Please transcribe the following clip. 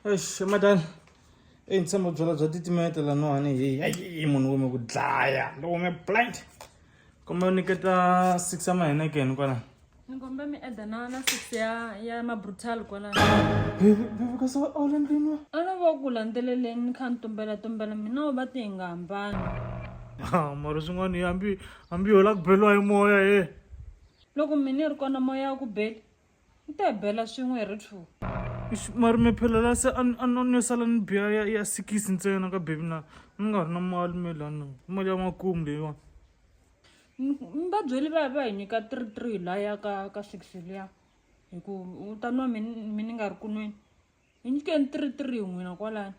Eish, madala eyi ni tshemba byalwa bya titimeta laniwani heyi ayi munhu wume ku dlaya lo wume blind komba u nyiketa six ya mahenekeni kwalano. Ni komba mi eda na six ya mabrutal kwalano. Baby, baby, kasi a wu le ndlwini wa? A no va ku landzeleleni ni kha ni tumbela tumbela mina va ti hi nga hambani. Ha, mara swin'wana hambi ho la ku beriwa hi moya he. Loko mina ni ri kona moya wa ku beli ni ta hi bela swin'we hi ri two. Ixi, mara me phela la se a ni yo sala ni biya ya sikisi ntsena ka baby na ni nga ri na mali me lana mali ya makumu leyiwani. Ni va byeli va ya va hi nyika three three laya ka six liya hi ku u ta nwa mini mi ni nga ri ku nweni hi nyikeni three three n'wina kwalano.